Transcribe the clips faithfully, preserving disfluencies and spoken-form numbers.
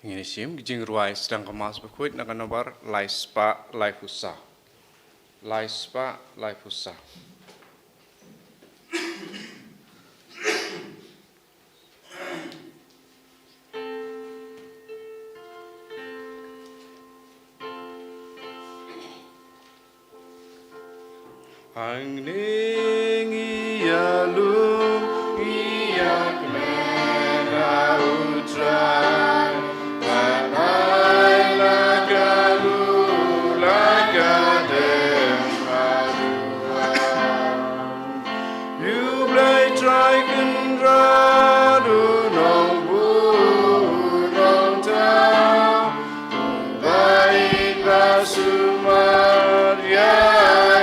Ngin ïa shim ka jingrwai sdang ka Mass Bakhuid na ka nombar lai spah laiphew saw. Lai spah laiphew saw. Hangne ngi ïalum, ngi ïakmen ha U Trai, ban ai la ka ruh la ka dem haduh. U Blei Trai Kynrad, U Nongbuh U Nongthaw, U Blei ba sumar ïa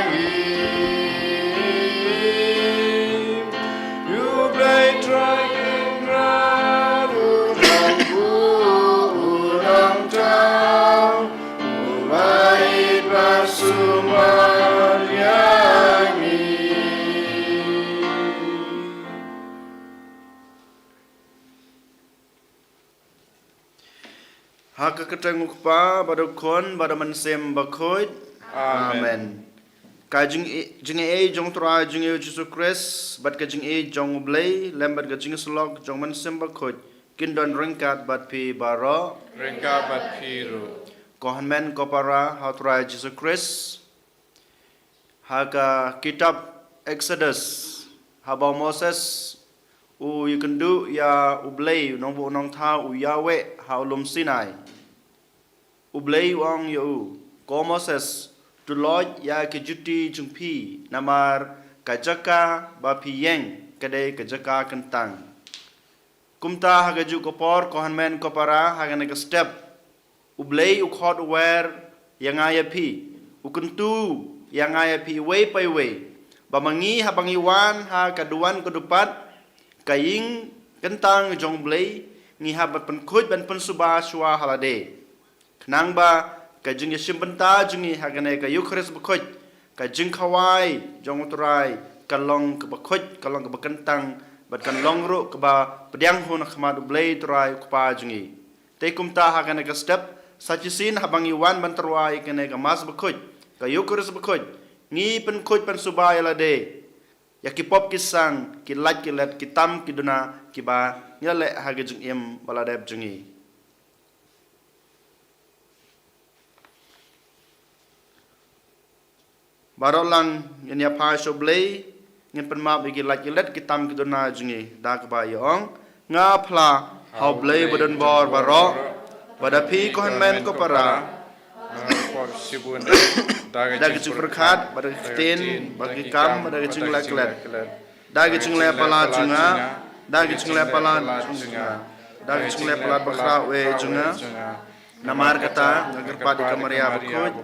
ngi. U Blei Trai Kynrad, U Nongbuh U Nongthaw, U Blei ba sumar ïa ngi. Ha ka kyrteng U Kpa, bad U Khun, bad U Mynsiem Bakhuid. Amen. Amen. Ka jing-, jingïeit jong U Trai jong ngi U Jisu Khrist, bad ka jingïeit jong U Blei, lem bad ka jingïasyllok jong U Mynsiem Bakhuid, kin don ryngkat bad phi baroh. Ryngkat bad phi ruh. Ko hynmen ko para ha U Trai Jisu Khrist. Ha ka kitab Exodus, haba u Moses u ïakynduh ïa U Blei, U Nongbuh U Nongthaw, U Yahweh, ha u lum Sinai, U Blei u ong ïa u, Ko Moses, to leit ïa ka juti jong phi, namar ka jaka ba phi ïeng ka dei ka jaka kyntang. Kumta ha kajuh ka por, ko hynmen ko para, ha kane ka step, U Blei u khot u wer ïa nga ïa phi, u kyntu ïa nga ïa phi iwei pa iwei, ba ma ngi haba ngi wan ha ka duwan ka dupat, ka ïing kyntang jong U Blei, ngi hap ban pynkhuid ban pynsuba shuwa ha lade. Khnang ba ka jingïashim bynta jong ngi ha kane ka Ïukharist bakhuid, ka jingkhawai jong U Trai, ka long kaba khuid, ka long kaba kyntang, bad kan long ruh kaba pdiang hun ha khmat U Blei Trai U Kpa jong ngi. Te kumta ha kane ka step, sa shisien haba ngi wan ban tyrwa ïa kane ka Mass bakhuid, ka Ïukharist bakhuid, ngi pynkhuid pynsuba ïa lade, ïa ki pop ki sang, ki lait ki let, ki tam ki duna, kiba ngi la leh ha ka jingim ba la dep jong ngi. Baroh lang ngin ïa phai sha U Blei, ngin pynmap ïa ki lait ki let, ki tam ki duna jong ngi, da kaba ïa ong, nga phla ha U Blei badonbor baroh, bad ha phi ko hynmen ko para, da ka jingpyrkhat, bad da ka ktien, bad da ka kam, bad da ka jingleh klet, da ka jingleh palat jong nga, da ka jingleh palat jong nga, da ka jingleh palat bakhraw eh jong nga. Namar kata, nga kyrpad ïa ka Maria bakhuid,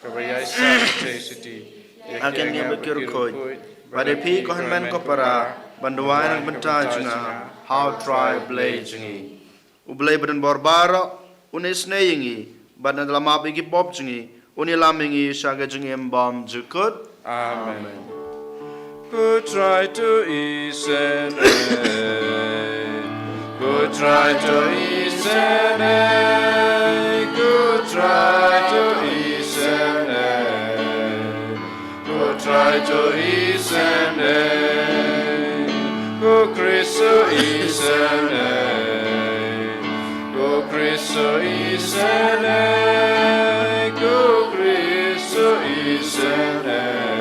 kaba ïai sah shisha ïa ki, ha kine ki riewkhuid, bad ïa phi ko hynmen ko para, ban duwai na ka bynta jong nga ha U Trai Blei jong ngi. U Blei badonbor baroh un isynei ïa ngi, bad un da la map ïa ki pop jong ngi, un ïalam ïa ngi sha ka jingim bymjukut. Amen. Ko Trai to isynei. Ko Trai to isynei. Ko Trai to isynei. Ko Trai to isynei. Ko Khrist to isynei. Ko Khrist to isynei. Ko Khrist to isynei.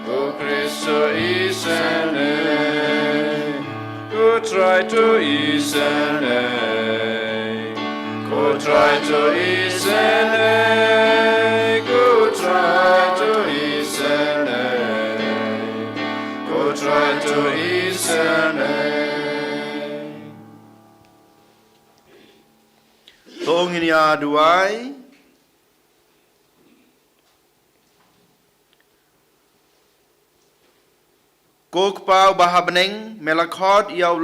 Ko Khrist to isynei. Ko Trai to isynei. Ko Trai to isynei. Ko Trai to isynei. Ko Trai to isynei. To ngin ïa duwai. Ko Kpa uba ha bneng, me la khot ïa u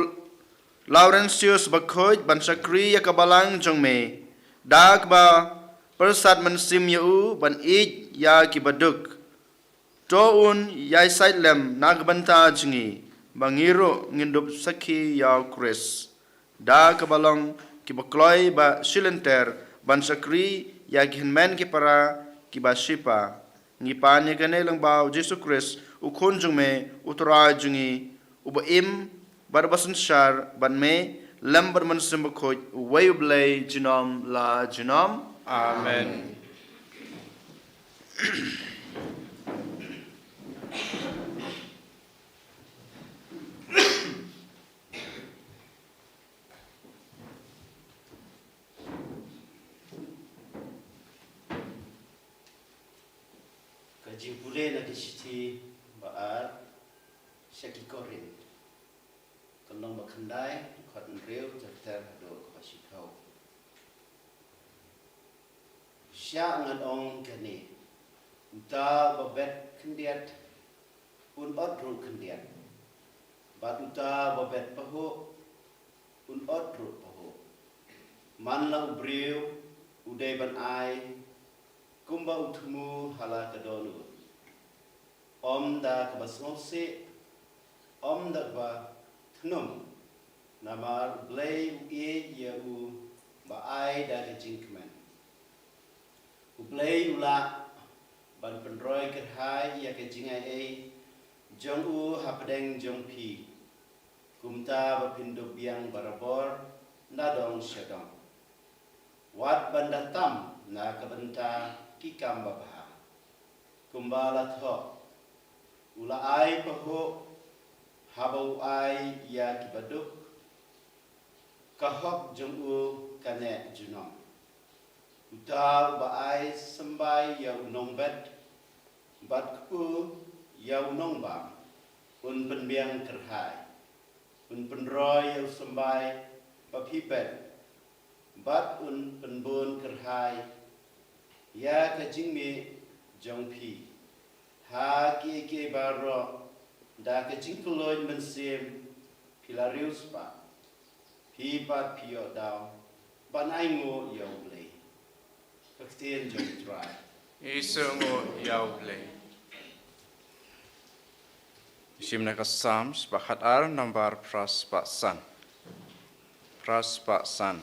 Laurentius bakhuid ban shakri ïa ka balang jong me, da kaba pyrsad mynsiem ïa u ban ïeit ïa ki baduk. To un ïai sait lem na ka bynta jong ngi, ba ngi ruh ngin dup sakhi ïa u Khrist. Da kaba long kiba kloi ba shilynter ban shakri ïa ki hynmen ki para kiba shipa. Ngi pan ïa kane lyngba u Jisu Khrist, u Khun jong me, u Trai jong ngi, uba im bad uba synshar bad me lem bad u Mynsiem Bakhuid, uwei u Blei junom la junom. Amen. Ka jingpule na ka shithi ba ar sha ki Korinth, ka lynnong ba khyndai, dkhot hynriew, ter ter haduh kaba shiphew. Sha ngan ong kane, uta ba bet khyndiat un ot ruh khyndiat, bad uta ba bet pahuh un ot ruh pahuh. Man la u briew u dei ban ai kumba u thmu ha la ka dohnud, ym da kaba sngewsih, ym da kaba thnum, namar u Blei u ïeit ïa u ba ai da ka jingkmen. U Blei u lah ban pynroi kyrhai ïa ka jingai ei jong u hapdeng jong phi, kumta ba phin dup biang barabor nadong shadong. Wat ban da tam na ka bynta ki kam babha. Kumba la thoh, u la ai pahuh haba u ai ïa kiba duk, ka hok jong u ka neh junom. Uta uba ai symbai ïa u nongbet, bad kpu ïa u nongbam, un pynbiang kyrhai, un pynroi ïa u symbai ba phi bet, bad un pynbun kyrhai ïa ka jingmih jong phi ha kiei kiei baroh. Da ka jingkylluid mynsiem phi la riewspah, phi pat phi ïoh daw ban ainguh ïa u Blei. Ka ktien jong u Trai. Isynei ïa u Blei. Shim na ka Psalms ba khatar, nambar phra spah san. Phra spah san.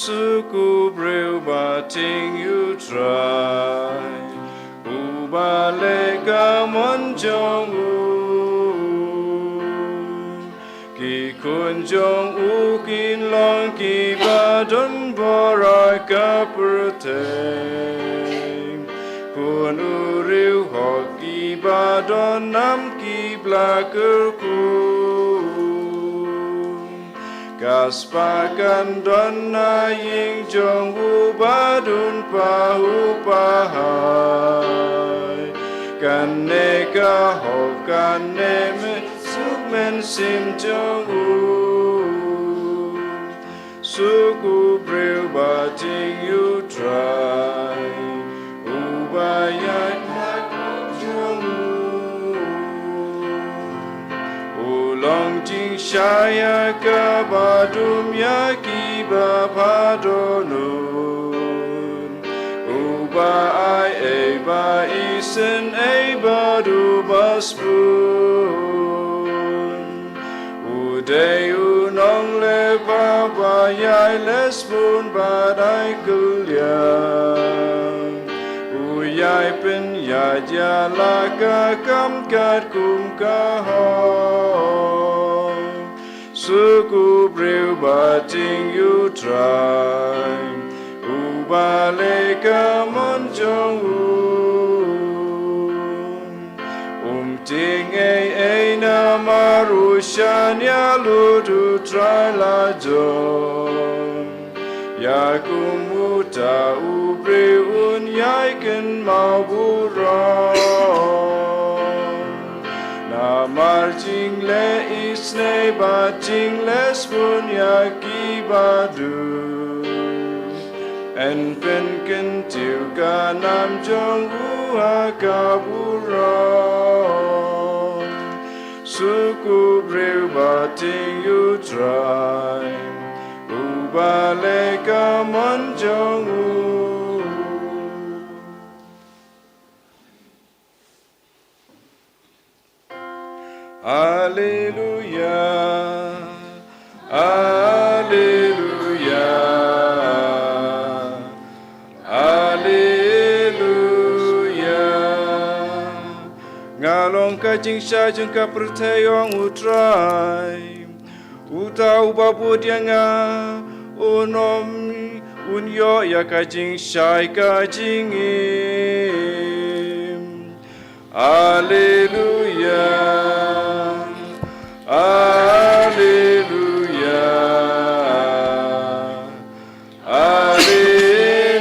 Suk u briew ba tieng ïa u Trai, uba leh ka mon jong u. Ki khun jong u kin long kiba don bor ha ka pyrthei. Khun u riewhok kiba don nam ki ba la kyrkhu. Ka spah kan don na ïing jong u badonbor u Parai. Kane ka hok kane mynsiem jong u. Suk u briew ba tieng ïa u Trai, uba ïaid ha ka jong u. U long jingshai ïa kaba dum ïa kiba phah dohnud. Uba ai ei ba isynei bad uba sbun. U dei u nongleh bha ba ïai leh sbun bad ai kylliang. U ïai pynïaid ïa la ka kam katkum ka hok. Suk u briew ba tieng ïa u Trai, uba leh ka mon jong u. Um tieng ei ei namar u shaniah lut u Trai la jong. Ïa kum uta u briew un ïai kynmaw burom. Namar jingleh isynei bad jingleh sbun ïa kiba duk. Yn pynkyntiew ka nam jong u ha ka burom. Suk u briew ba tieng ïa u Trai, uba Malay ka mon jong u. Alleluia. Alleluia. Alleluia. Nga long ka jingshai jong ka pyrthei, ong U Trai. Uta uba bud ïa nga, un ym, un ïoh ïa ka jingshai ka jingim. Alleluia. Alleluia. Alleluia.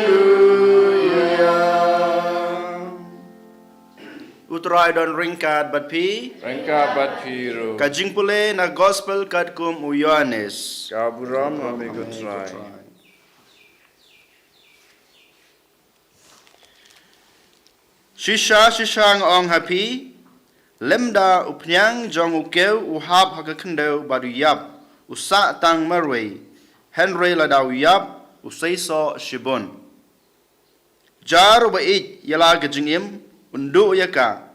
U Trai don ryngkat bad phi. Ryngkat bad phi ruh. Ka jingpule na gospel katkum u Ïoannis. Ka burom ha me ko Trai. Shisha, shisha nga ong ha phi, lymda u phniang jong u kiew u hap ha ka khyndew bad u ïap, u sah tang marwei, hynrei lada u ïap, u seisoh shibun. Jar uba ïeit ïa la ka jingim, un duh ïa ka.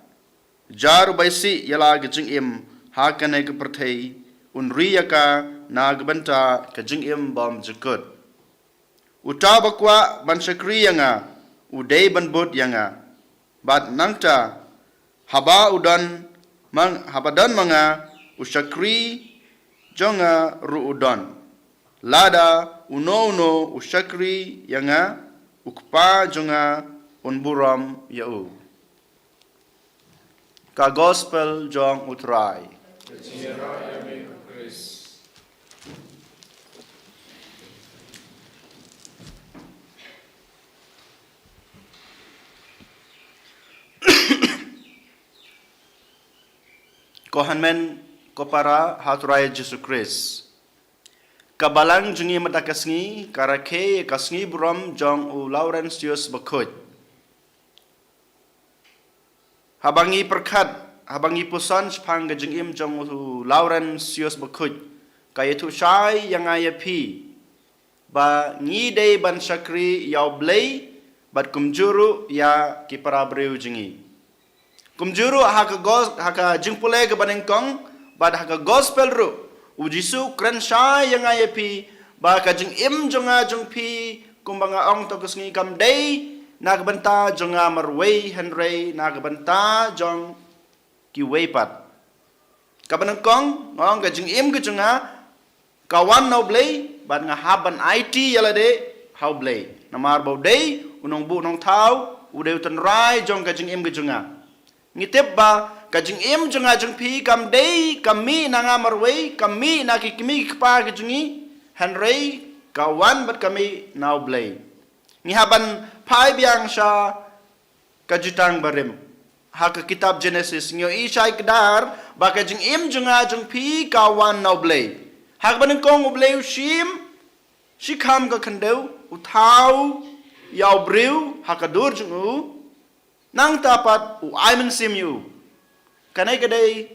Jar uba isih ïa la ka jingim ha kane ka pyrthei, un ri ïa ka na ka bynta ka jingim bymjukut. Uta uba kwah ban shakri ïa nga, u dei ban bud ïa nga. Bad nangta, haba u don ma, haba don ma nga u shakri jong nga ruh u don. Lada uno uno u shakri ïa nga, u Kpa jong nga un burom ïa u. Ka gospel jong U Trai. Ko hynmen ko para ha U Trai Jisu Khrist. Ka balang jong ngi mynta ka sngi ka rakhe ka sngi burom jong u Laurentius Bakhuid. Haba ngi pyrkhat, haba ngi puson shaphang ka jingim jong u Laurentius Bakhuid, ka ïathuh shai ïa nga ïa phi ba ngi dei ban shakri ïa U Blei bad kumjuh ruh ïa ki para briew jong ngi. Kumjuh ruh ha ka gos-, ha ka jingpule kaba nyngkong bad ha ka gospel ruh, u Jisu u kren shai ïa nga ïa phi ba ka jingim jong nga jong phi, kumba nga ong to ka sngi, kam dei na ka bynta jong nga marwei hynrei na ka bynta jong kiwei pat. Kaba nyngkong nga ong ka jingim ka jong nga ka wan na U Blei, bad nga hap ban aiti ïa lade ha U Blei. Namar ba u dei u nongbuh nongthaw, u dei u tynrai jong ka jingim ka jong nga. Ngi tip ba ka jingim jong nga jong phi kam dei ka mih na nga marwei, ka mih na ki kmie ki kpa ki jong ngi, hynrei ka wan bad ka mih na U Blei. Ngi hap ban phai biang sha ka Jutang Barim. Ha ka kitab Genesis ngi ïohi shai kdar ba ka jingim jong nga jong phi ka wan na U Blei. Ha kaba nyngkong U Blei u shim shikham ka khyndew, u thaw ïa u briew ha ka dur jong u. Nangta pat u ai mynsiem ïa u. Kane ka dei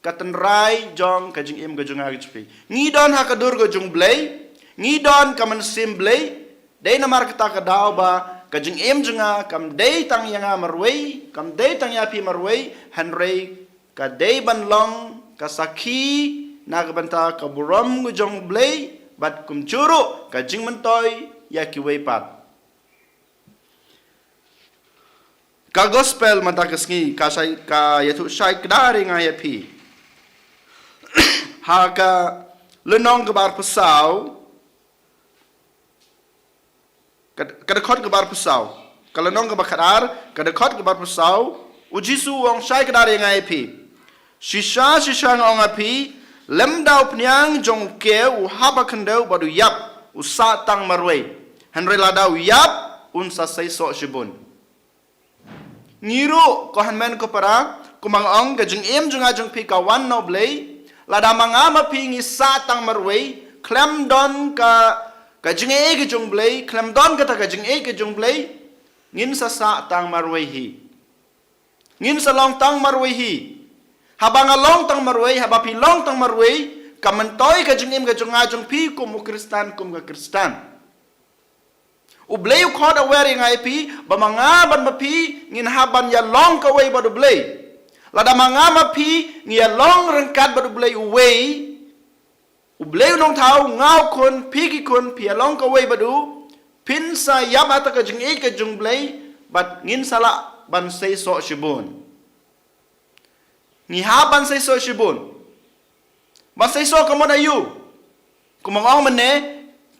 ka tynrai jong ka jingim ka jong nga ka jong phi. Ngi don ha ka dur ka jong U Blei, ngi don ka mynsiem Blei. Dei namar kata ka daw ba ka jingim jong nga kam dei tang ïa nga marwei, kam dei tang ïa phi marwei, hynrei ka dei ban long ka sakhi na ka bynta ka burom ka jong U Blei bad kumjuh ruh ka jingmyntoi ïa kiwei pat. Ka gospel mynta ka sngi ka shai, ka ïathuh shai kdar ïa nga ïa phi ha ka lynnong kaba arphew saw, ka, ka dkhot kaba arphew saw, ka lynnong kaba khatar, ka dkhot kaba arphew saw, u Jisu u ong shai kdar ïa nga ïa phi. Shisha, shisha nga ong ha phi, lymda u phniang jong u kiew u hap ha khyndew bad u ïap, u sah tang marwei, hynrei lada u ïap, un sa seisoh shibun. Ngi ruh, ko hynmen ko para, kumba nga ong, ka jingim jong nga jong phi ka wan na U Blei, lada ma nga ma phi ngi sah tang marwei, khlem don ka, ka jingïeit ka jong U Blei, khlem don kata ka jingïeit ka jong U Blei, ngin sa sah tang marwei hi. Ngin sa long tang marwei hi. Haba nga long tang marwei, haba phi long tang marwei, Ka myntoi ka jingim ka jong nga jong phi kum u Khristan, kum ka Khristan. U Blei u khot awer ïa nga ïa phi, ba ma nga bad ma phi, ngin hap ban ïalong kawei bad u Blei. Lada ma nga ma phi, ngi ïalong ryngkat bad u Blei uwei. U Blei u nongthaw, nga u khun, phi ki khun, phi ïalong kawei bad u. Phin sa ïap ha kata ka jingïeit ka jong u Blei, bad ngin sa lah ban seisoh shibun. Ngi hap ban seisoh shibun. Ban seisoh ka mut aïu? Kumba nga ong mynne,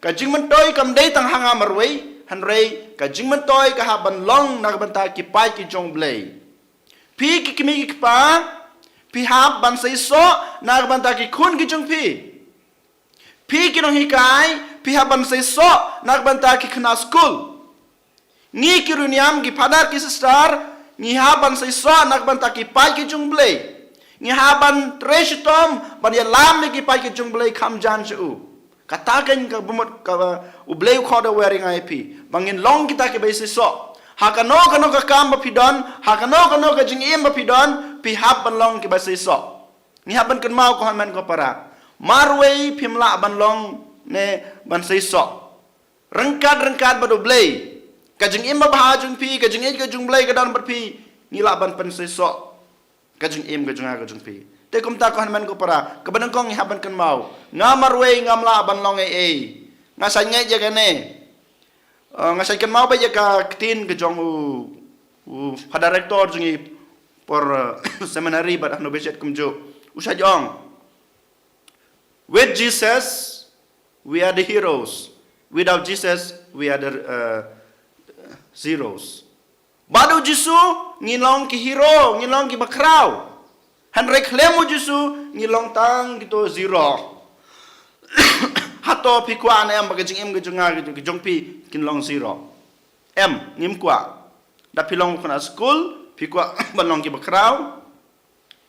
ka jingmyntoi kam dei tang ha nga marwei, hynrei ka jingmyntoi ka hap ban long na ka bynta ki paid ki jong u Blei. Phi ki kmie ki kpa, phi hap ban seisoh na ka bynta ki khun ki jong phi. Phi ki nonghikai, phi hap ban seisoh na ka bynta ki khynnah skul. Ngi ki riewniam, ki phadar, ki sister, ngi hap ban seisoh na ka bynta ki paid ki jong u Blei. Ngi hap ban trei shitom ban ïalam ïa ki paid ki jong u Blei kham jan sha u. Kata keiñ kaba mut kaba u Blei u khot awer ïa nga ïa phi, ba ngin long kita kiba seisoh. Ha kano kano ka kam ba phi don, ha kano kano ka jingim ba phi don, phi hap ban long kiba seisoh. Ngi hap ban kynmaw, ko hynmen ko para. Marwei phim lah ban long ne ban seisoh. Ryngkat, ryngkat bad u Blei, ka jingim babha jong phi, ka jingïeit ka jong u Blei ka don bad phi, ngi lah ban pynseisoh ka jingim ka jong nga ka jong phi. Te kumta, ko hynmen ko para, kaba nyngkong ngi hap ban kynmaw, nga marwei ngam lah ban long ei ei. Nga sa ngeit ïa kane. Uh, nga sa kynmaw beit ïa ka ktien ka jong u, u Father Rector jong ngi por, uh, seminary bad ha Nongshim kumjuh. U sa ong, "With Jesus, we are the heroes. Without Jesus, we are the, uh, zeros." Bad u Jisu, ngi long ki hero, ngi long ki bakhraw. Hynrei khlem u Jisu, ngi long tang kito zero. Hato phi kwah ne em ba ka jingim ka jong nga, ka jong phi, kin long zero? Em, ngim kwah. Da phi long u khynnah skul, phi kwah ban long ki bakhraw.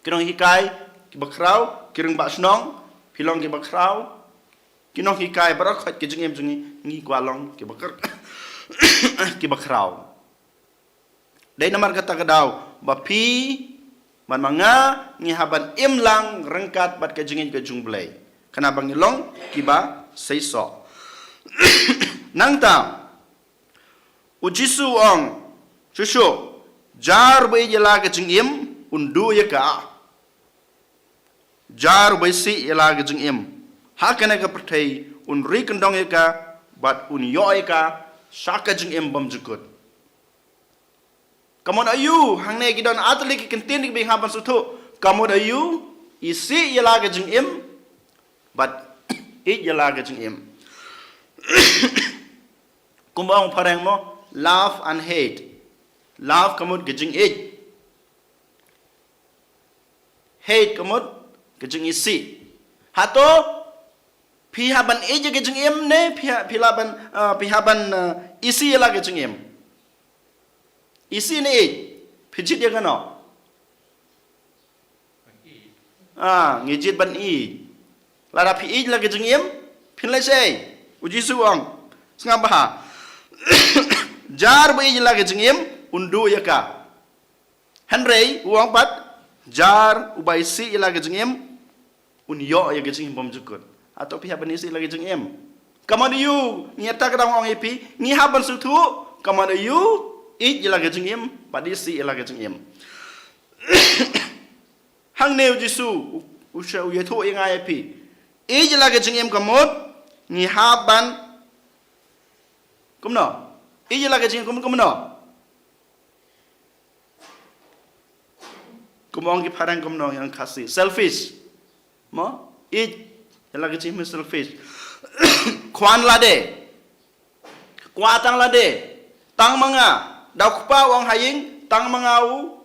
Ki nonghikai, ki bakhraw, ki rangbah shnong, phi long ki bakhraw. Ki nonghikai baroh khoit, ki jingim jong ngi, ngi kwah long ki bakhr-, ki bakhraw. Dei namar kata ka daw ba phi bad ma nga ngi hap ban im lang ryngkat bad ka jingïeit ka jong u Blei, khnang ba ngin long kiba seisoh. Nangta u Jisu u ong, "Shuh shuh, jar ba ïeit ïa la ka jingim un duh ïa ka. Jar ba isih ïa la ka jingim ha kane ka pyrthei un ri kyndong ïa ka, bad un ïoh ïa ka sha ka jingim bymjukut." Ka mut aïu, hangne ki don artylli ki kyntien kiba ngi hap ban sngewthuh. Ka mut aïu, isih ïa la ka jingim, bad ïeit ïa la ka jingim. Kumba ong phareng mo, love and hate. Love ka mut ka jingïeit. Hate ka mut ka jingisih. Hato phi hap ban ïeit ïa ka jingim ne phi ha-, phi lah ban, uh, phi hap ban, uh, isih ïa la ka jingim? Isih ne ïeit? Phi jied ïa kano? Ah, ngi jied ban ïeit. Lada phi ïeit la ka jingim, phin leh shaei? U Jisu u ong, sngap bha. Jar ba ïeit la ka jingim un duh ïa ka. Hynrei u ong pat, jar uba isih ïa la ka jingim un ïoh ïa ka jingim bymjukut. Hato phi hap ban isih ïa la ka jingim? Ka mut aïu, ngi ïa ta ka dang ong ïa phi, ngi hap ban sngewthuh, ka mut aïu, ïeit ïa la ka jingim bad isih ïa la ka jingim. Hangne u Jisu u, u shu, u ïathuh ïa nga ïa phi. Ïeit ïa la ka jingim ka mut ngi hap ban, kumno? Ïeit ïa la ka jingim ka mut kumno? Kum ong ki phareng kumno ïa ka Khasi? Selfish. Mo? Ïeit ïa la ka jingim selfish. Khwan lade. Kwah tang lade. Tang ma nga. Da u kpa u ong ha ïing, tang ma nga u,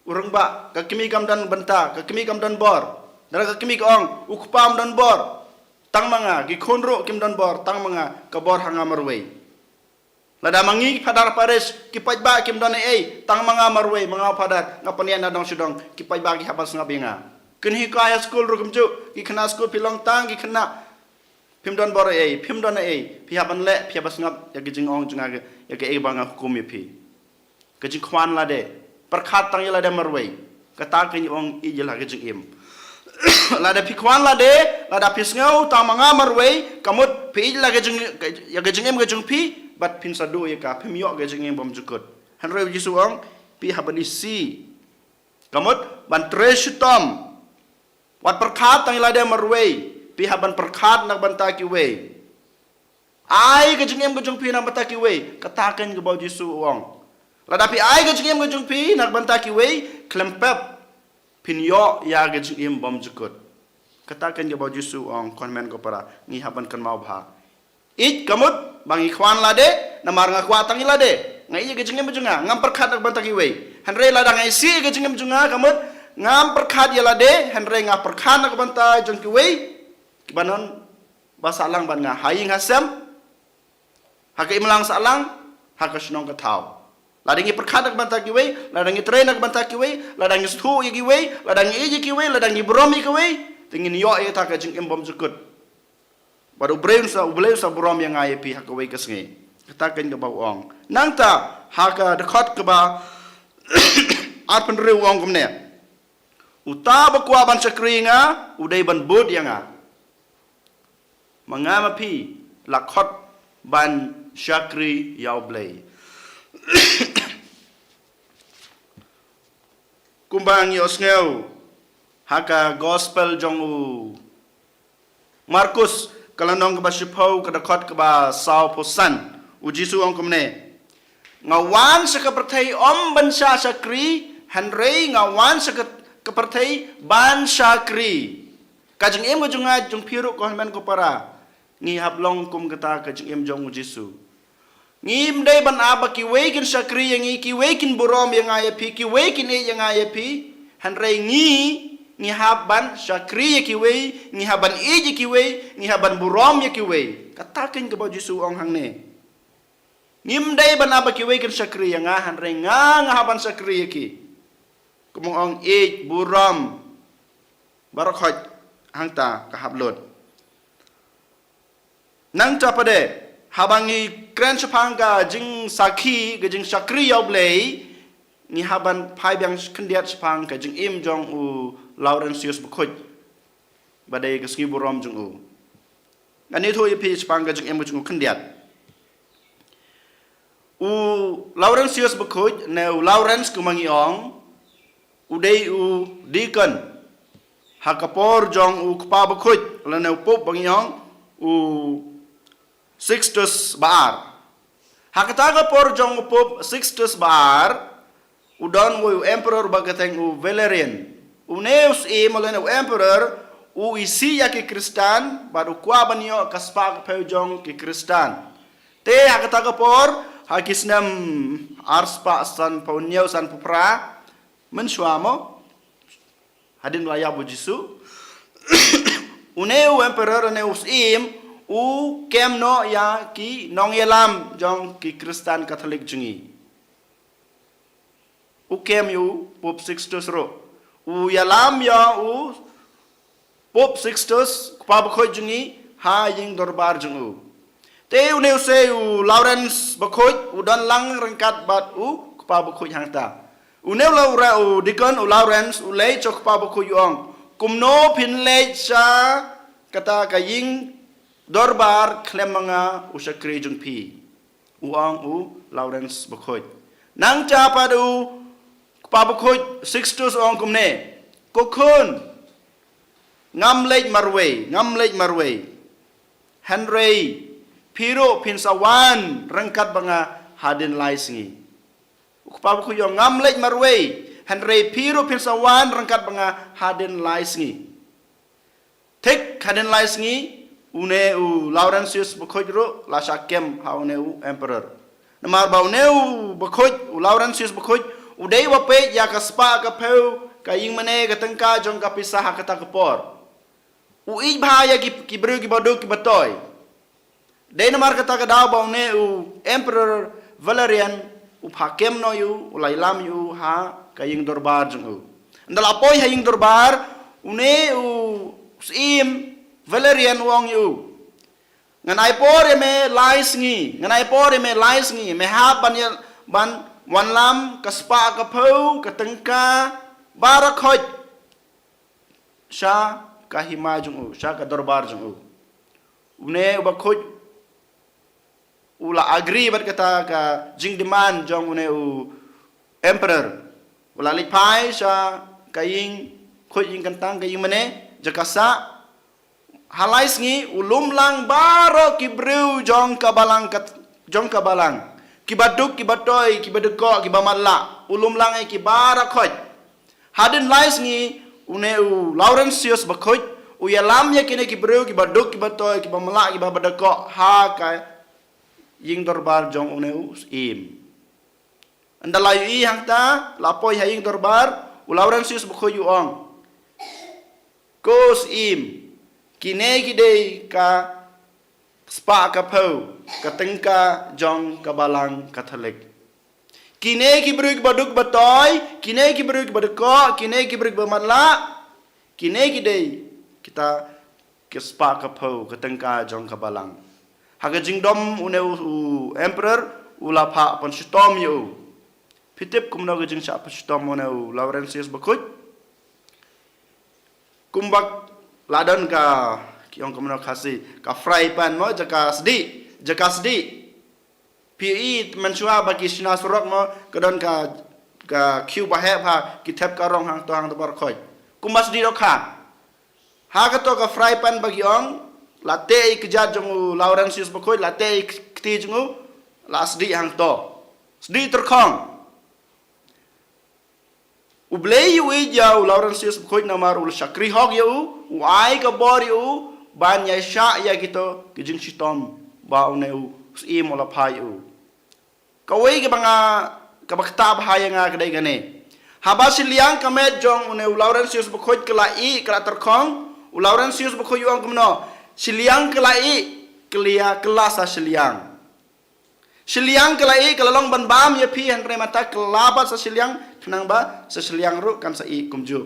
u rangbah. Ka kmie kam don bynta, ka kmie kam don bor. Da ka kmie ka ong, u kpa um don bor, tang ma nga. Ki khun ruh kim don bor, tang ma nga. Ka bor ha nga marwei. Lada ma ngi ki phadar parish, ki paidbah kim don ei ei, tang ma nga marwei, ma nga u phadar, nga pynïaid na dong sha dong, ki paidbah ki hap ban sngap ïa nga. Kin hikai ha skul ruh kumjuh, ki khynnah skul, phi long tang ki khynnah, phim don bor ei ei, phim don ei ei, phi hap ban leh, phi hap ban sngap ïa ki jingong jong nga, ïa kaei ba nga hukum ïa phi. Ka jingkhwan lade, pyrkhat tang ïa lade marwei, kata ka ong ïeit ïa la ka jingim. Lada phi kwah lade, lada phi sngew tang ma nga marwei, kamut phi ïeit la ka jing, ka, ïa ka jingim ka jong phi, bad phin sa duh ïa ka, phim ïoh ka jingim bymjukut. Hynrei u Jisu u ong, phi hap ban isih. Kamut, ban trei shitom. Wat pyrkhat tang ïa lade marwei, phi hap ban pyrkhat na ka bynta kiwei. Ai ka jingim ka jong phi na ka bynta kiwei, kata kein kaba u Jisu u ong. Lada phi ai ka jingim ka jong phi na ka bynta kiwei, khlem pep, phin ïoh ïa ka jingim bymjukut. Kata kein kaba u Jisu u ong, ko hynmen ko para, ngi hap ban kynmaw bha. Ïeit kamut, ba ngi kwah lade, namar nga kwah tang ïa lade. Nga ïeit ïa ka jingim ka jong nga, ngam pyrkhat na ka bynta kiwei. Hynrei lada nga isih ïa ka jingim ka jong nga, kamut, ngam pyrkhat ïa lade, hynrei nga pyrkhat na ka bynta jong kiwei. Kiba don ba sahlang bad nga ha ïing ha sem, ha ka imlang sahlang, ha ka shnong ka thaw. Lada ngi pyrkhat na ka bynta kiwei, lada ngi trei na ka bynta kiwei, lada ngi sngewthuh ïa kiwei, lada ngi ïeit ïa kiwei, lada ngi burom ïa kiwei, te ngin ïoh ïa kata ka jingim bymjukut. Bad U Blei un sa, U Blei un sa burom ïa nga ïa phi ha kawei ka sngi. Kata kein kaba u ong. Nangta, ha ka dkhot kaba arphew hynriew u ong kumne. Uta ba kwah ban shakri ïa nga, u dei ban bud ïa nga. Ma nga ma phi, la khot ban shakri ïa U Blei. Kumba ngi ïohsngew, ha ka gospel jong u Markus, ka lynnong kaba shiphew, ka dkhot kaba sawphew san, u Jisu u ong kumne. Nga wan sha ka pyrthei ym ban shah shakri, hynrei nga wan sha ka, ka pyrthei ban shakri. Ka jingim ka jong nga jong phi ruh ko hynmen ko para. Ngi hap long kum kata ka jingim jong u Jisu. Ngim dei ban ap ba kiwei kin shakri ïa ngi, kiwei kin burom ïa nga ïa phi, kiwei kin ïeit ïa nga ïa phi. Hynrei ngi, ngi hap ban shakri ïa kiwei, ngi hap ban ïeit ïa kiwei, ngi hap ban burom ïa kiwei. Kata kein kaba u Jisu u ong hangne. Ngim dei ban ap ba kiwei kin shakri ïa nga, hynrei nga, nga hap ban shakri ïa ki. Kumba ong ïeit, burom, baroh khoit hangta ka hap lut. Nangta pat de, haba ngi kren shaphang ka jingsakhi, ka jingshakri ïa U Blei, ngi hap ban phai biang khyndiat shaphang ka jingim jong u Laurentius Bakhuid. Ba dei ka sngi burom jong u. Ngan ïathuh ïa phi shaphang ka jingim jong u khyndiat. U Laurentius Bakhuid, ne u Lawrence kumba ngi ong, u dei u deacon ha ka por jong u Kpa Bakhuid, lane u Pope ba ngi ong, u Sixtus ba ar. Ha kata ka por jong u Pope Sixtus ba ar, u don uwei u emperor ba kyrteng u Valerian. Une u syiem lane u emperor, u isih ïa ki Khristan, bad u kwah ban ïoh ka spah ka phew jong ki Khristan. Te ha kata ka por, ha ki snem arspah sanphew hynñiew, sanphew phra, mynshuwa mo, hadien ba la ïap u Jisu, une u emperor, une u syiem, u kem noh ïa ki nongïalam jong ki Khristan Katholik jong ngi. U kem ïa u Pope Sixtus ruh. U ïalam ïa u Pope Sixtus, Kpa Bakhuid jong ngi, ha ïing dorbar jong u. Te une u sei u Lawrence Bakhuid, u don lang ryngkat bad u Kpa Bakhuid hangta. Une u Laura, u deacon, u Lawrence, u leit sha u Kpa Bakhuid u ong, kumno phin leit sha kata ka ïing dorbar khlem ma nga u shakri jong phi. U ong u Lawrence Bakhuid. Nangta pat u Kpa Bakhuid Sixtus u ong kumne. Ko khun, ngam leit marwei, ngam leit marwei. Hynrei, phi ruh phin sa wan ryngkat bad nga hadien lai sngi. U Kpa Bakhuid u ong ngam leit marwei. Hynrei, phi ruh phin sa wan ryngkat bad nga hadien lai sngi. Thik hadien lai sngi, une u Laurentius Bakhuid ruh, la shah kem ha une u emperor. Namar ba une u Bakhuid, u Lawrentius Bakhuid, u dei uba peit ïa ka spah ka phew, ka ïingmane ka tyngka jong ka pisa ha kata ka por. U ïeit bha ïa ki, ki briew kiba duk kiba toi. Dei namar kata ka daw ba une u Emperor Valerian, u phah kem noh ïa u, u la ïalam ïa u ha ka ïing dorbar jong u. Ynda la poi ha ïing dorbar, une u syiem Valerian u ong ïa u. Ngan ai por ïa me lai sngi, ngan ai por ïa me lai sngi, me hap ban ïa, ban wanlam ka spah ka phew, ka tyngka, baroh khoit. sha ka hima jong u, sha ka dorbar jong u. Une u bakhuid u la agree bad kata ka jingdemand jong une u emperor. U la leit phai sha ka ïing khuid ïing kyntang, ka ïing mane, jaka sah. Ha lai sngi u lum lang baroh ki briew jong ka balang ka, jong ka balang. Kiba duk, kiba toi, kiba dkoh, kiba matlah. U lum lang ïa ki baroh khoit. Hadien lai sngi une u Laurentius bakhuid u ïalam ïa kine ki briew kiba duk, kiba toi, kiba matlah, kiba dkoh ha ka ïing dorbar jong une u syiem. Ynda la ïohi hangta, la poi ha ïing dorbar, u Laurentius bakhuid u ong, "Ko syiem, kine ki dei ka spah ka phew ka tyngka jong ka balang Katholik. Kine ki briew kiba duk ba toi, kine ki briew kiba dkoh, kine ki briew kiba matlah, kine ki dei kita ki spah ka phew ka tyngka jong ka balang." Ha ka jingdom une u, u emperor u la phah pynshitom ïa u. Phi tip kumno ka jingshah pynshitom une u Laurentius bakhuid? Kumba la don ka, ki ong kumno Khasi, ka fry pan mo, jaka sdieh, jaka sdieh. Phi i mynshuwa ba ki shna surok mo, ka don ka, ka khiew ba heh ba ki thep ka rong hangto hangto baroh khoit. Kumba sdieh dohkha. Ha kato ka fry pan ba ki ong, la teh ïa i kjat jong u Laurentius bakhuid, la teh ïa i kti jong u, la sdieh hangto. Sdieh tyrkhong. U Blei u ïeit ïa u Laurentius bakhuid namar u la shakri hok ïa u, u ai ka bor ïa u ban ïaishah ïa kito ki jingshitom ba une u syiem u la phah ïa u. Kawei kaba nga, kaba ktah bha ïa nga ka dei kane. Haba shiliang ka met jong une u Laurentius bakhuid ka la ih, ka la tyrkhong, u Laurentius bakhuid u ong kumno, shiliang ka la ih, ka la, ka la sa shiliang. Shiliang ka la ih, ka la long ban bam ïa phi, hynrei mynta ka la pat sa shiliang, khnang ba sa shiliang ruh kan sa ih kumjuh.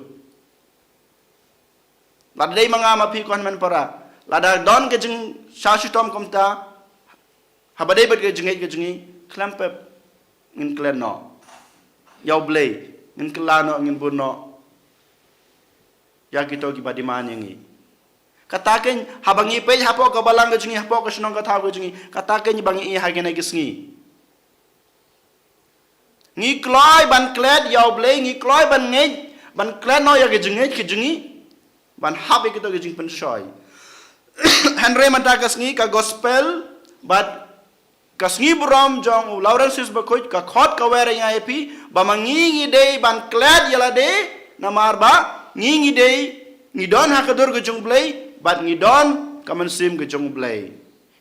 Lada dei ma nga ma phi ko hynmen para, lada don ka jingshah shitom kumta, haba dei bad ka jingngeit ka jong ngi, khlem pep ngin klet noh ïa u Blei, ngin kylla noh, ngin bun noh ïa kito kiba demand ïa ngi. Kata kein haba ngi peit hapoh ka balang ka jong ngi, hapoh ka shnong ka thaw ka jong ngi, kata kein ba ngi ïohi ha kine ki sngi. Ngi kloi ban klet ïa u Blei, ngi kloi ban ngeit, ban klet noh ïa ka jingngeit ka jong ngi, ban hap ïa kito ki jingpynshoi. Hynrei mynta ka sngi ka gospel bad ka sngi burom jong u Laurentius bakhuid ka khot ka wer ïa nga ïa phi, ba ma ngi ngi dei ban klet ïa lade, namar ba ngi ngi dei, ngi don ha ka dur ka jong u Blei, bad ngi don ka mynsiem ka jong u Blei.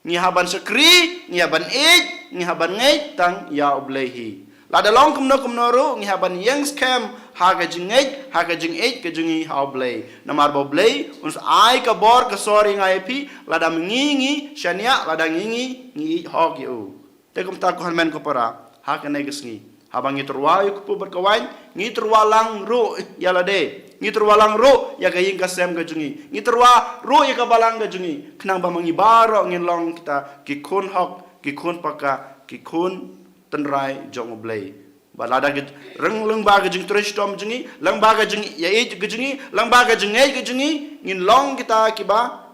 Ngi hap ban shakri, ngi hap ban ïeit, ngi hap ban ngeit tang ïa u Blei hi. Lada long kumno kumno ruh, ngi hap ban ïeng skhem ha ka jingngeit, ha ka jingïeit ka jong ngi ha u Blei. Namar ba u Blei un sa ai ka bor ka sor ïa nga ïa phi, lada ma ngi ngi shaniah, lada ngi ngi, ngi ïeit hok ïa u. Te kumta ko hynmen ko para, ha kane ka sngi, haba ngi tyrwa ïa u kpu bad ka waiñ, ngi tyrwa lang ruh ïa lade, ngi tyrwa lang ruh ïa ka ïing ka sem ka jong ngi, ngi tyrwa ruh ïa ka balang ka jong ngi, khnang ba ma ngi baroh ngin long kita ki khun hok, ki khun paka, ki khun tynrai jong u Blei. Ba lada ka jing, lyngba ka jingtrei shitom jong ngi, lyngba ka jingïeit ka jong ngi, lyngba ka jingngeit ka jong ngi, ngin long kita kiba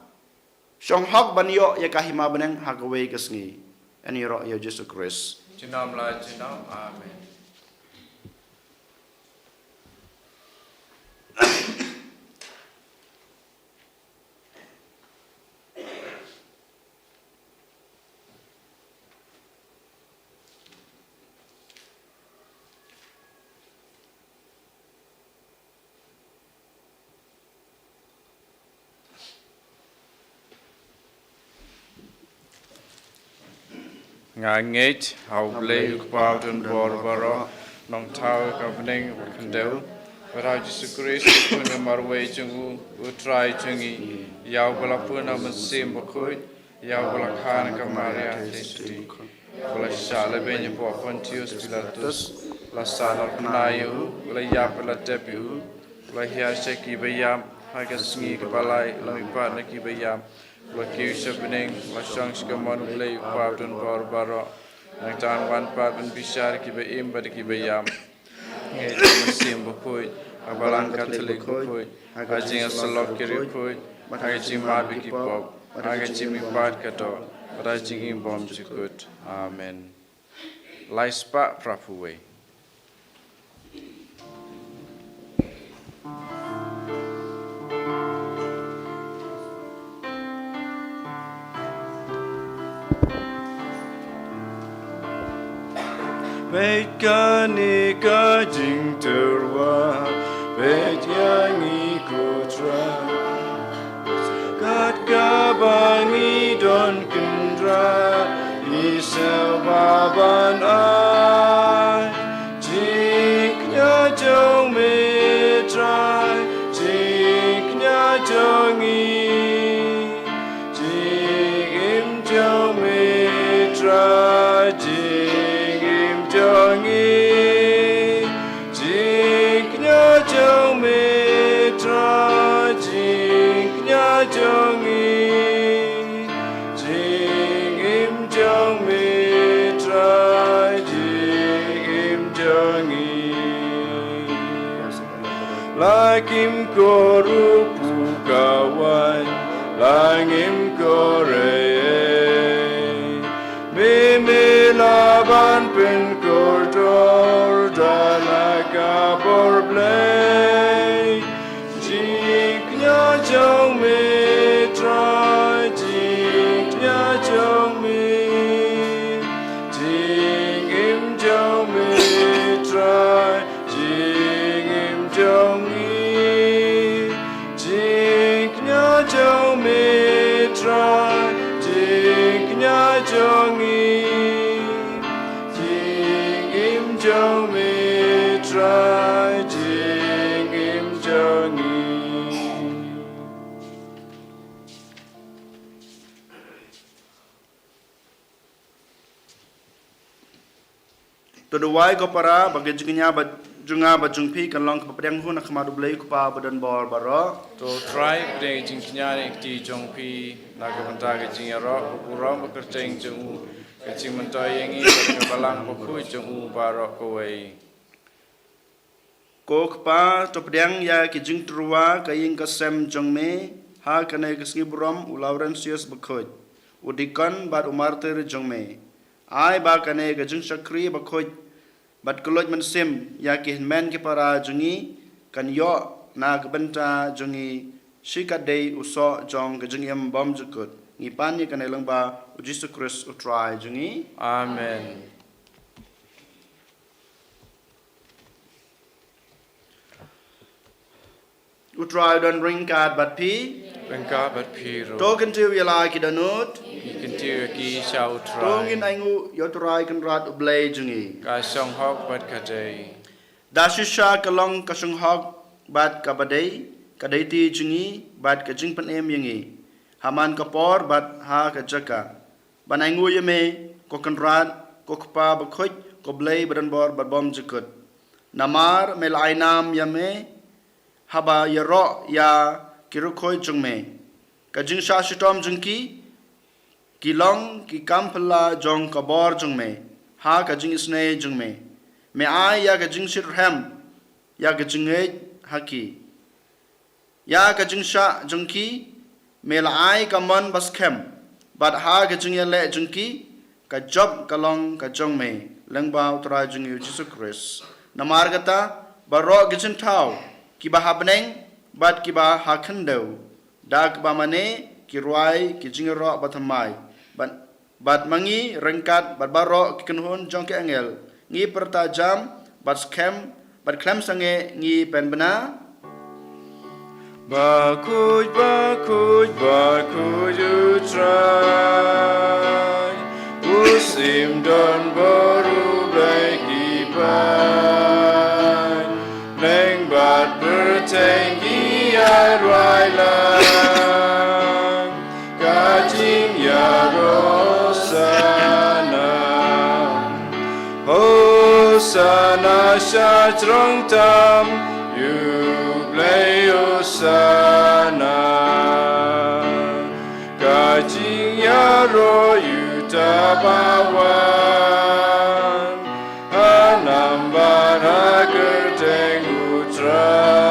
shong hok ban ïoh ïa ka hima bneng ha kawei ka sngi. Ïaroh ïa u Jisu Khrist. Junom la junom. Amen. Nga ngeit ha u Blei u Kpa u don bor baroh, nongthaw ka bneng bad khyndew, bad ha u Jisu Khrist u khun ka marwei jong u, u Trai jong ngi, ïa uba la pun ha u Mynsiem Bakhuid, ïa uba la kha na ka Maria Theisotti, uba la shah lehbeiñ hapoh Pontius Pilatus, la sahnarphna ïa u, la ïap bad la tep ïa u, la hiar sha ki baïap, ha ka sngi kaba lai la mihpat na ki baïap, la kiew sha bneng, la shong sha kamon u Blei u Kpa u don bor baroh, nangta un wan pat ban bishar ïa ki ba im bad ïa ki ba ïap. Ngeit ha u Mynsiem Bakhuid, ha ka Balang Katholik bakhuid, ha ka jingïasyllok ki riewkhuid, ha ka jingmap ïa ki pop, ha ka jingmihpat ka doh, bad ha ka jingim bymjukut. Amen. Lai spah phra phew wei. Peit kane ka jingtyrwa, peit ïa ngi ko Trai. Kat kaba ngi don kynrad, ngi sngewbha ban ai jingkñia jong me Trai, jingkñia jong ngi. Jingim jong me Trai, jingim jong ngi. Jingkñia jong me Trai, jingkñia jong ngi. Jingim jong me Trai, jingim jong ngi. La kim ko ruh pyrkhat, la ngim ko rei. Me me lah ban pynkordor da la ka bor Blei. Jingkñia jong me Trai, jingkñia jong me. Jingim jong me Trai, jingim jong ngi. Jingkñia jong me Trai, jingkñia jong ngi. Jingim jong me Trai, jingim jong ngi. To duwai ko para, ba ka jingkñia ba jong nga bad jong phi kan long kaba pdiang hun ha khmat U Blei U Kpa badonbor baroh. To Trai, pdiang ka jingkñia ne ka kti jong phi na ka bynta ka jingïaroh, ka burom, ka kyrteng jong u, ka jingmyntoi ïa ngi bad ka Balang Bakhuid jong u baroh kawei. Ko Kpa, to pdiang ïa ki jingtyrwa ka ïing ka sem jong me ha kane ka sngi burom u Laurentius Bakhuid, u dikon bad u martir jong me. Ai ba kane ka jingshakri bakhuid bad kylluid mynsiem ïa ki hynmen ki para jong ngi kan ïoh na ka bynta jong ngi shikatdei u soh jong ka jingim bymjukut. Ngi pan ïa kane lyngba U Jisu Khrist U Trai jong ngi. Amen. U Trai u don ryngkat bad phi. Ryngkat bad phi ruh. To kyntiew ïa la ki dohnud. Ngi kyntiew ïa ki sha U Trai. To ngin ainguh ïa U Trai Kynrad U Blei jong ngi. Ka shong hok bad ka dei. Da shisha ka long ka shong hok bad kaba dei, ka dei ti jong ngi bad ka jingpynim ïa ngi ha man ka por bad ha ka jaka. Ban ainguh ïa me, ko Kynrad, ko Kpa Bakhuid, ko Blei badonbor bad bymjukut. Namar me la ai nam ïa me haba ïaroh ïa ki riewkhuid jong me. Ka jingshah shitom jong ki, ki long ki kam phylla jong ka bor jong me ha ka jingisynei jong me. Me ai ïa ka jingshitrhem, ïa ka jingngeit ha ki. Ïa ka jingshah jong ki, me la ai ka mon ba skhem, bad ha ka jingïaleh jong ki, ka jop ka long ka jong me, lyngba U Trai jong ngi U Jisu Khrist. Namar kata, baroh ki jingthaw, kiba ha bneng, bad kiba ha khyndew, da kaba mane ki rwai ki jingïaroh bathymmai, bad Bad ma ngi ryngkat bad baroh ki kynhun jong ki angel, ngi pyrta jam bad skhem bad khlem sangeh ngi pynbna. Bakhuid, bakhuid, bakhuid U Trai, u sim don bor U Blei ki paid. Bneng bad pyrthei ki ïaid rwai lang. Ka jingïaroh Hosana. Hosana sha jrong tam, ïa U Blei Hosana. Ka jingïaroh ïa uta ba wan ha nam bad ha kyrteng U Trai.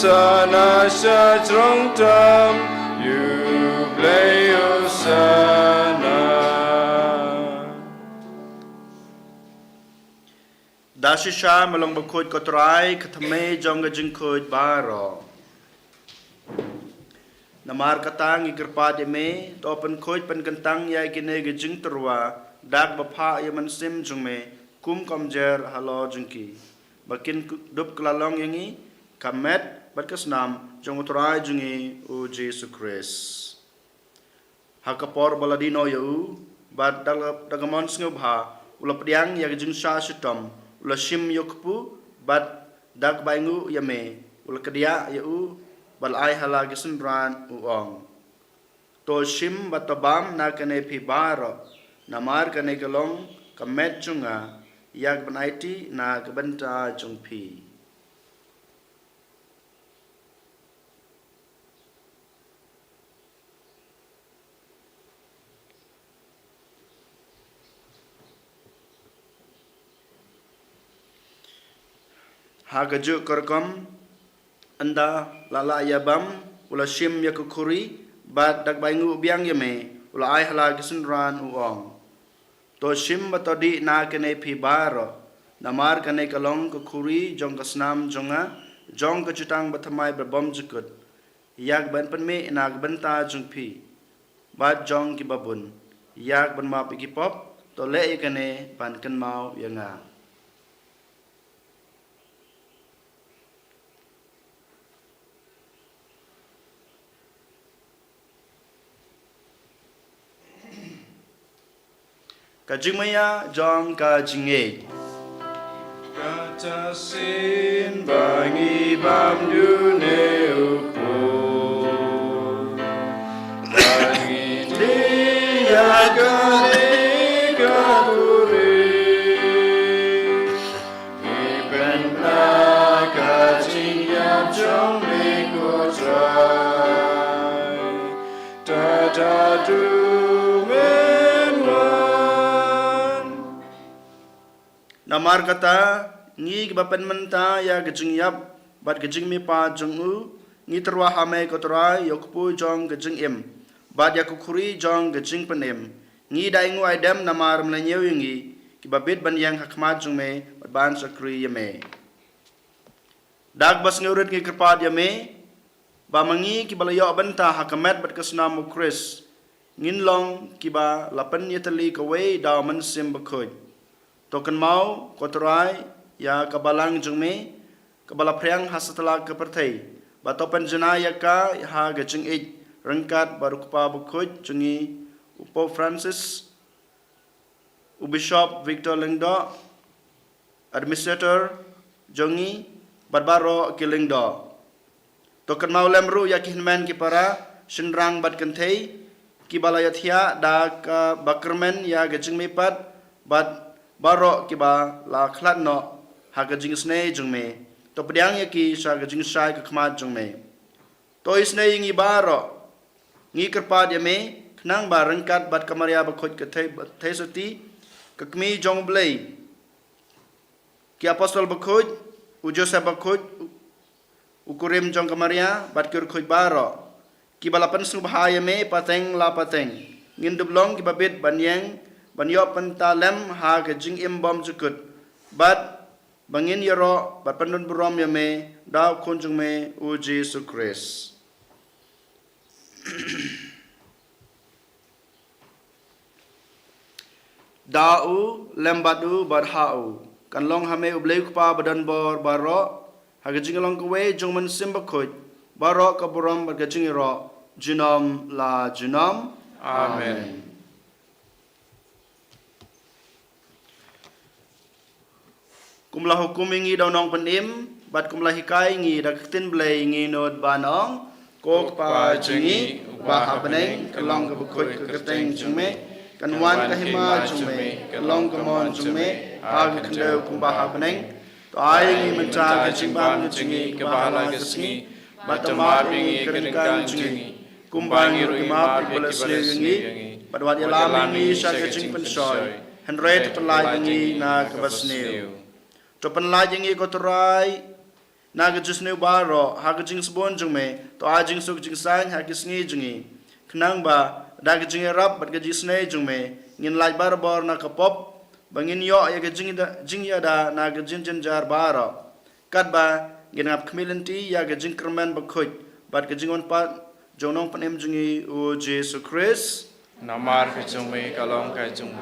Sana sha jrong tam, U Blei Hosana. Da shisha me long bakhuid ko Trai, ka thymmei jong ka jingkhuid baroh. Namar kata ngi kyrpad ïa me, to pynkhuid pynkyntang ïa kine ki jingtyrwa da kaba phah ïa u Mynsiem jong me, kum kumjuh halor jong ki, ba kin dup kylla long ïa ngi ka met bad ka snam jong u Trai jong ngi u Jisu Khrist. Ha ka por ba la die noh ïa u, bad da, da ka mon sngewbha, u la pdiang ïa ka jingshah shitom, u la shim ïa u kpu, bad da kaba ainguh ïa me, u la kdiah ïa u, bad la ai ha la ki synran u ong: To shim bad to bam na kane phi baroh, namar kane ka long ka met jong nga, ïa kaban aiti na ka bynta jong phi. Ha kajuh ka rukom, ynda la lah ïa bam, u la shim ïa ka khuri, bad da kaba ainguh biang ïa me, u la ai ha la ki synran u ong: To shim bad to dih na kane phi baroh, namar kane ka long ka khuri jong ka snam jong nga, jong ka jutang bathymmai bad bymjukut, ïa kaban pynmih na ka bynta jong phi bad jong kiba bun, ïa kaban map ïa ki pop. To leh ïa kane ban kynmaw ïa nga. Ka jingmaïa jong ka jingngeit. Kata shisien ba ngi bam ïa une u kpu, ba ngi dih ïa kane ka khuri, ngi pynbna ka jingïap jong me ko Trai. Tad haduh men wan. Namar kata, ngi kiba pynmynta ïa ka jingïap bad ka jingmihpat jong u, ngi tyrwa ha me ko Trai, ïa u kpu jong ka jingim bad ïa ka khuri jong ka jingpynim. Ngi da ainguh aidem namar me la ñiew ïa ngi kiba bit ban ïeng ha khmat jong me bad ban shakri ïa me. Da kaba sngewrit ngi kyrpad ïa me, ba ma ngi kiba la ïoh bynta ha ka met bad ka snam u Khrist, ngin long kiba la pynïatylli kawei da u Mynsiem Bakhuid. To kynmaw ko Trai ïa ka balang jong me, kaba la phriang ha satlak ka pyrthei, bad to pynjanai ïa ka ha ka jingïeit ryngkat bad u Kpa Bakhuid jong ngi, u Pope Francis, u Bishop Victor Lyngdoh, Administrator jong ngi, bad baroh ki lyngdoh. To kynmaw lem ruh ïa ki hynmen ki para, shynrang bad kynthei, kiba la ïathiah da kaba kyrmen ïa ka jingmihpat, bad baroh kiba la khlad noh ha ka jingisynei jong me. To pdiang ïa ki sha ka jingshai ka khmat jong me. To isynei ïa ngi baroh. Ngi kyrpad ïa me, khnang ba ryngkat bad ka Maria Bakhuid ka Thei-, Theisotti, ka Kmie jong u Blei, ki Apostol Bakhuid, u Joseph Bakhuid, u, u kurim jong ka Maria, bad ki riewkhuid baroh, kiba la pynsngewbha ïa me pateng la pateng, ngin dup long kiba bit ban ïeng, ban ïoh bynta lem ha ka jingim bymjukut, bad ba ngin ïaroh bad pyndon burom ïa me da u Khun jong me u Jisu Khrist. Da u, lem bad u, bad ha u, kan long ha me u Blei u Kpa badonbor baroh, ha ka jinglong kawei jong u Mynsiem Bakhuid, baroh ka burom bad ka jingïaroh, junom la junom. Amen. Kum la hukum ïa ngi da u Nongpynim, bad kum la hikai ïa ngi da ka ktien Blei, ngi nud ban ong: Ko Kpa jong ngi uba ha bneng, ka long kaba khuid ka kyrteng jong me, kan wan ka hima jong me, kan long ka mon jong me ha ka khyndew kumba ha bneng. To ai ïa ngi mynta ka jingbam ka jong ngi kaba ha la ka sngi, bad to map ïa ngi ka ryngkang jong ngi, kumba ngi ruh ngi map ïa kiba la sniew ïa ngi, bad wat ïalam ïa ngi sha ka jingpynshoi, hynrei to pynlait ïa ngi na kaba sniew. To pynlait ïa ngi ko Trai, na ka jingsniew baroh ha ka jingsbun jong me, to ai jingsuk jingsaiñ ha ki sngi jong ngi. Khnang ba da ka jingïarap bad ka jingisynei jong me, ngin lait barabor na ka pop, ba ngin ïoh ïa ka jingda-, jingïada na ka jingjynjar baroh. Katba ngin ap khmih lynti ïa ka jingkyrmen bakhuid bad ka jingwan pat jong u Nongpynim jong ngi u Jisu Khrist. Namar ka jong me ka long ka jong,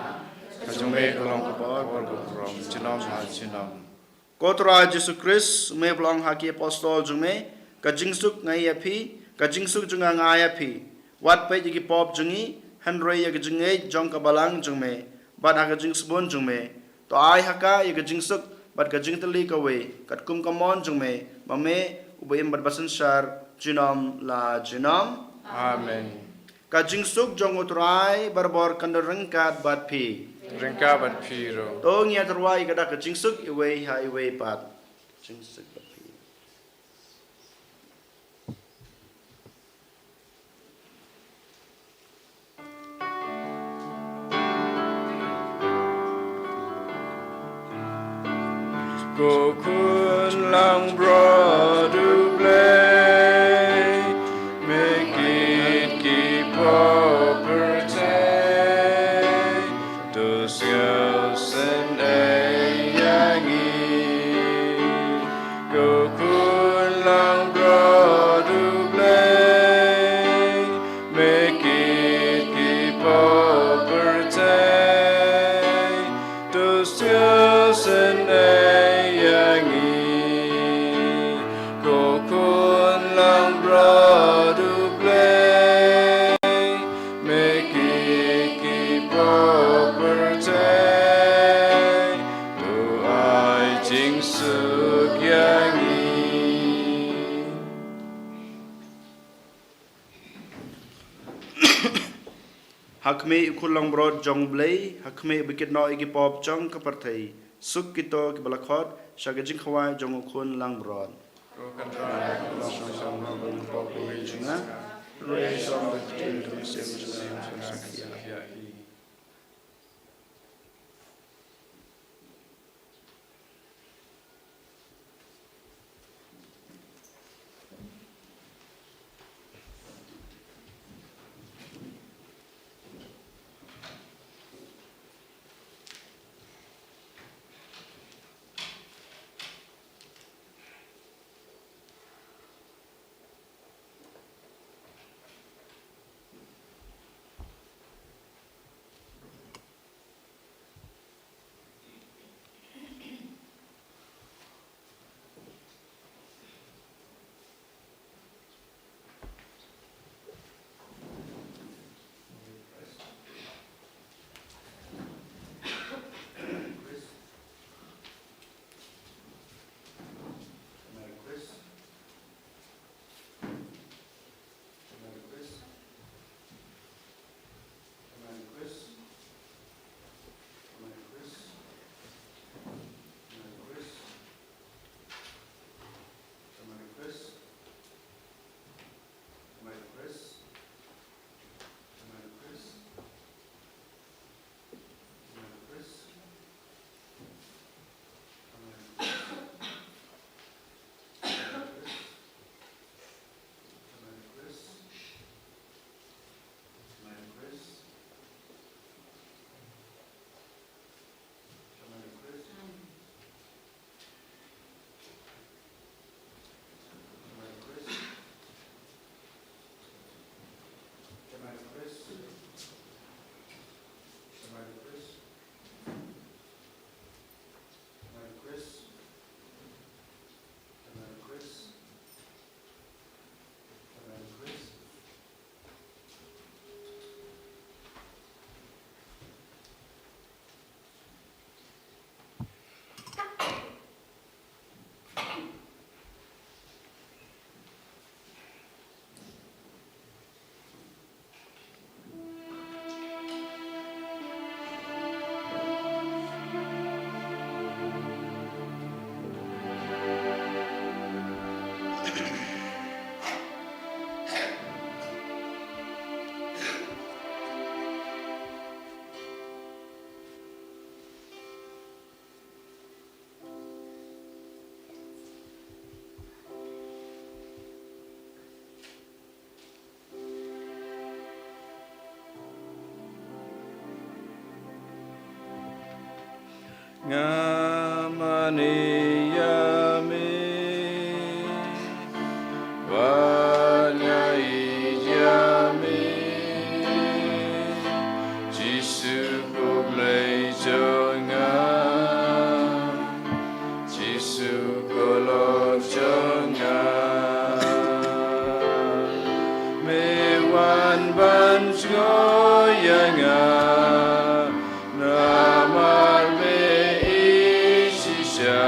ka jong me ka long ka bor bor ka burom, junom ha junom. Ko Trai Jisu Khrist, me pynlong ha ki apostol jong me, ka jingsuk nga ai ïa phi, ka jingsuk jong nga nga ai ïa phi. Wat peit ïa ki pop jong ngi, hynrei ïa ka jingngeit jong ka balang jong me, bad ha ka jingsbun jong me. To ai ha ka ïa ka jingsuk bad ka jingtylli kawei, katkum ka mon jong me, ma me uba im bad ba synshar junom la junom. Amen. Ka jingsuk jong u Trai barabor kan don ryngkat bad phi. Ryngkat bad phi ruh. To ngin ïa tyrwa ïa ka dak ka jingsuk iwei ha iwei pat. Jingsuk bad phi. Ko khun langbrot U Blei, me kit ki pop pyrthei, to sngewsynei ïa ngi. Ko khun langbrot U Blei, me kit ki pop pyrthei, to sngewsynei ïa ngi. Ko khun langbrot U Blei, me kit ki pop pyrthei, to ai jingsuk ïa ngi. Ha khmih u khun langbrot jong U Blei, ha khmih ba kit noh ïa ki pop jong ka pyrthei. Suk kito kiba la khot sha ka jingkhawai jong u khun langbrot. Nga mane ïa me, bad nga ïeit ïa me, Jisu ko Blei jong nga, Jisu ko Lok jong nga. Me wan ban jngoh ïa nga, namar me ïeit shisha.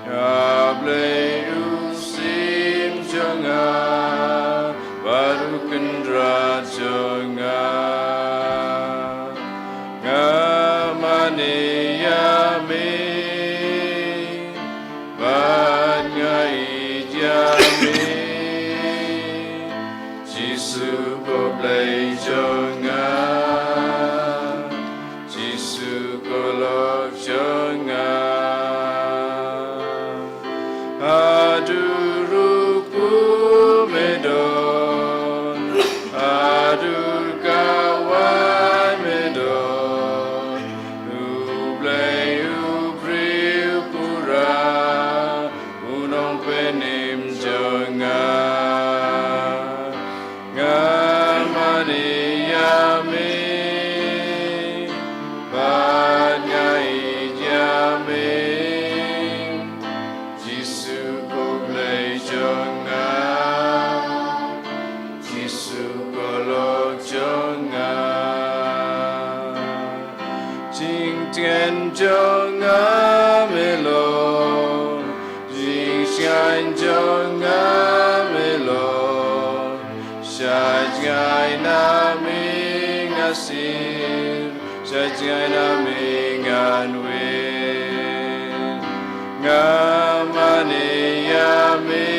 A Blei u Syiem jong nga, bad u Kynrad jong nga. Nga mane ïa me, bad nga ïeit ïa me, Jisu ko Blei jong nga, Jisu ko Lok jong nga. Haduh ruh kumne me don, haduh kawei me don, U Blei u briew pura, u Nongpynim jong nga. Nga mane ïa me, bad nga ïeit ïa me, Jisu ko Blei jong nga, Jisu ko Lok jong nga. Jingtngen jong nga me long, jingshngaiñ jong nga me long, sha jngai na me nga sir, sha jngai na me ngan wit. Nga mane ïa me,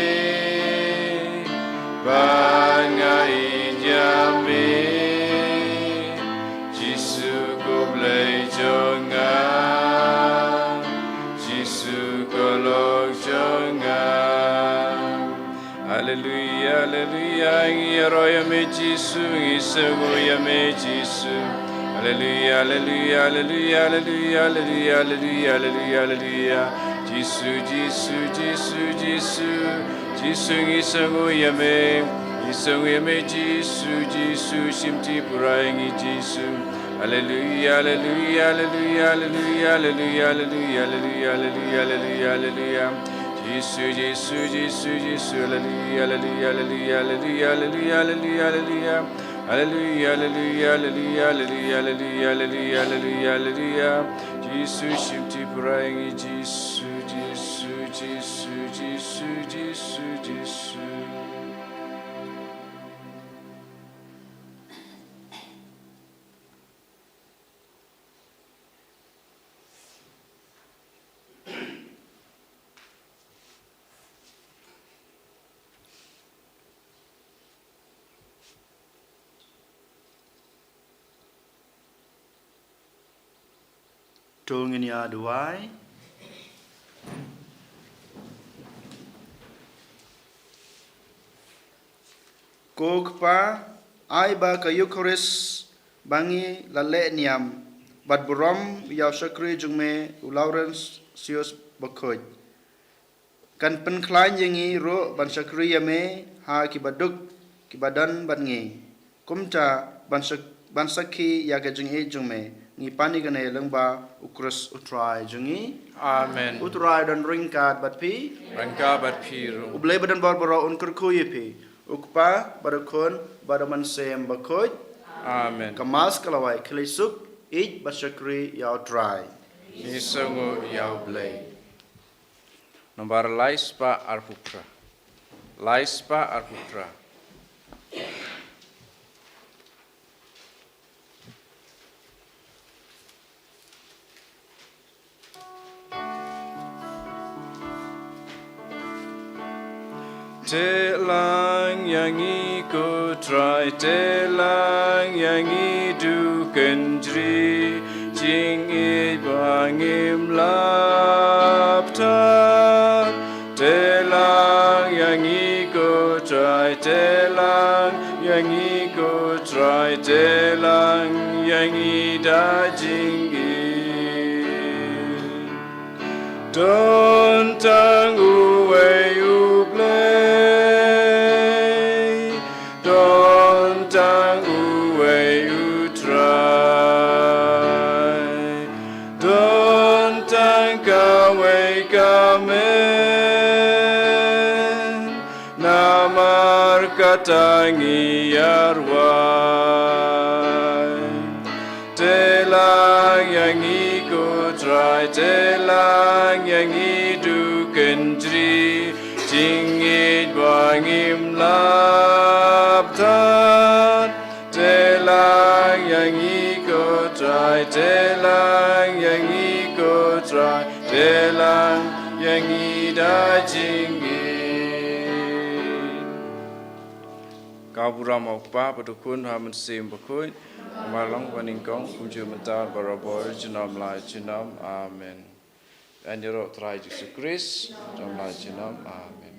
bad nga ïeit ïa me, Jisu ko Blei jong nga, Jisu ko Lok jong nga. Haleluia, haleluia, ngi ïaroh ïa me Jisu, ngi sngewnguh ïa me Jisu. Haleluia, haleluia, haleluia, haleluia, haleluia, haleluia, haleluia, haleluia. Jisu, Jisu, Jisu, Jisu, Jisu, ngi sngewnguh ïa me, ngi sngewnguh ïa me Jisu, Jisu, shim ti pura ïa ngi Jisu. Haleluia, haleluia, haleluia, haleluia, haleluia, haleluia, haleluia, haleluia, haleluia, haleluia. Jisu, Jisu, Jisu, Jisu, haleluia, haleluia, haleluia, haleluia, haleluia, haleluia, haleluia. Haleluia, haleluia, haleluia, haleluia, haleluia, haleluia, haleluia. Jisu, shim ti pura ïa ngi Jisu, Jisu, Jisu, Jisu, Jisu, Jisu. To ngin ïa duwai. Ko Kpa, ai ba ka Eukharist ba ngi la leh niam bad burom ïa u shakri jong me u Laurentius Bakhuid kan pynkhlaiñ ïa ngi ruh ban shakri ïa me ha kiba duk kiba don bad ngi. Kumta ban shak-, ban sakhi ïa ka jingïeit jong me. Ngi pan ïa kane lyngba u Khrist u Trai jong ngi. Amen. U Trai don ryngkat bad phi. Ryngkat bad phi ruh. U Blei ba don bor baroh un kyrkhu ïa phi. U Kpa bad u Khun bad u Mynsiem Bakhuid. Amen. Ka Mass ka la wai, khie leit suk, ïeit bad shakri ïa u Trai. Ngi sngewnguh ïa u Blei. Nombar lai spah arphew phra. Lai spah arphew phra. Teh lang ïa ngi ko Trai, teh lang ïa ngi, duh kynjri jingïeit ba ngim lap tad. Teh lang ïa ngi ko Trai, teh lang ïa ngi ko Trai, teh lang ïa ngi da jingïeit. Don tang uwei U Blei, don tang uwei U Trai, don tang kawei ka mei, namar kata ngi ïa rwai. Te lang ïa ngi ko Trai, te lang ïa ngi, duh kynjri jingïeit ba ngim lap tad. Te lang ïa ngi ko Trai, te lang ïa ngi ko Trai, te lang ïa ngi da jingïeit. Ka burom U Kpa bad U Khun bad U Mynsiem Bakhuid, kumba long ba nyngkong, kumjuh mynta, barabor, junom la junom. Amen. Yn ïaroh Trai Jisu Khrist, junom la junom. Amen.